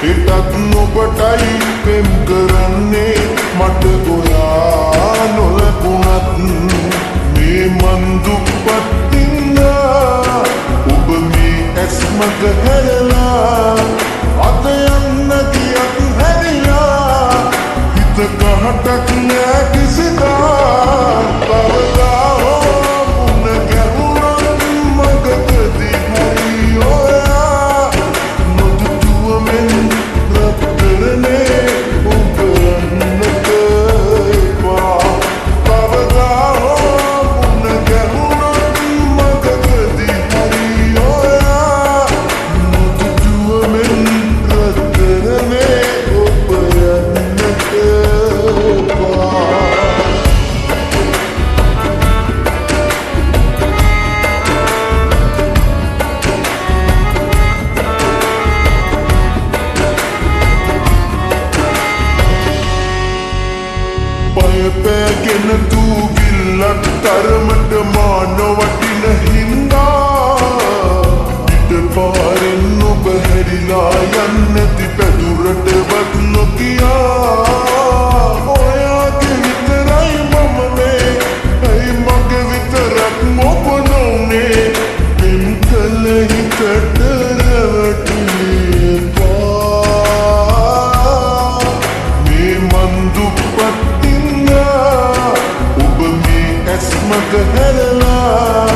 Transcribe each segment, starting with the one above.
එටත් ඔබටයි පෙම් කරන්නේ මට ඔයා නොලැබුණත් මේ මන් දුප්පත් ඉන්නා ඔබ මේ ඇස් මග හැරලා අත යන්න ගියත් හැරිලා හිත කහටක් නෑ කිසිදා කවදා හෝ මුණ ගැහුණොත් මගකදී හරි ඔයා නොදුටුව මෙන් රත්තරනේ ඔබ යන්නට එපා කවදා හෝ මුණ ගැහුණොත් මගකදී හරි ඔයා නොදුටුව මෙන් රත්තරනේ ඔබ යන්නට එපා. පය පෑගෙන දූවිල්ලක් තරමට මා නොවටින හින්දා පිට පාරෙන් ඔබ හැරිලා යන්නැති පැදුරටවත් නොකියා ඔයාගේ විතරයි මම මේ ඇයි මගේ විතරක් ඔබ නොවුනේ පෙම් කළ හිතට රැවටිලි එපා මේ මන් දුප්පත් ඉන්නා ඔබ මේ ඇස් මග හැරලා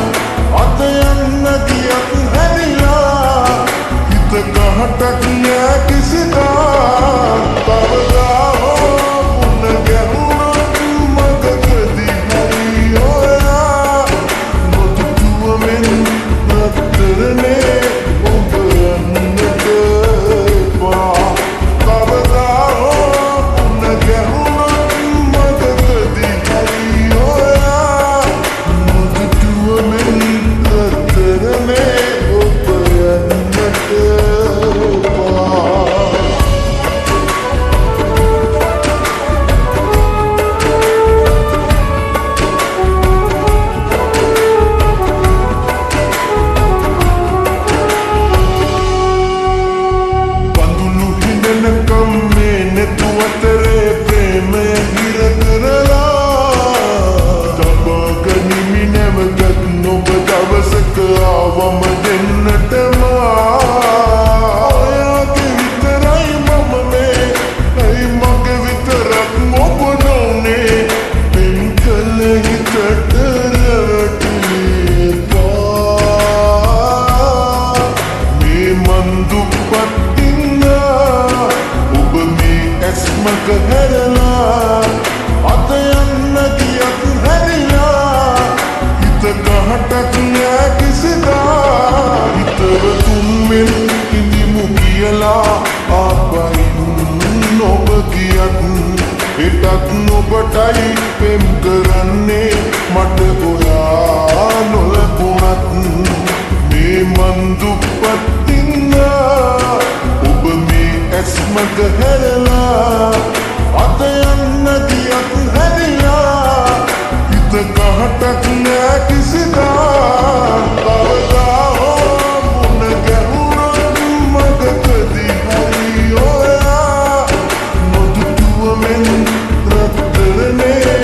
අත යන්න ගියත් හැරිලා හිත කහටක් නෑ කිසිදා කවදා හෝ මුණ ගැහුණොත් මගකදී හරි ඔයා නොදුටුව මෙන් රත්තරනේ ඔබ යන්නට එපා කවදා හෝ මුණ ගැහුණොත් මගකදී හරි ඔයා නොදුටුව මෙන් රත්තරනේ ඔබ යන්නට එපා. කඳුළු හිඳෙනකම් මේ නෙතු අතරේ ප්‍රේමය හිර කරලා තබා ගනිමි නැවතත් ඔබ දවසක ආවම දෙන්නට මා ඔයාගේ විතරයි මම මේ ඇයි මගේ විතරක් ඔබ නොවුනේ පෙම් කළ හිතට රැවටිලි එපා මේ මන් දුප්පත් ඉන්නා ඔබ මේ ඇස් මග හැරලා අත යන්න ගියත් හැරිලා හිත කහටක් නෑ කිසිදා හිතවතුන් මෙන් ඉඳිමු කියලා ආපයින් ඔබ ගියත් එටත් ඔබටයි පෙම් කරන්නේ මට ඔයා නොලැබුණත් මේ මන් දුප්පත් ඉන්නා ඔබ මේ ඇස් මග හැරලා අත යන්න ගියත් හැරිලා හිත කහටක් නෑ කිසිදා කවදා හෝ මුණ ගැහුණොත් මගකදී හරි ඔයා නොදුටුව මෙන් රත්තරනේ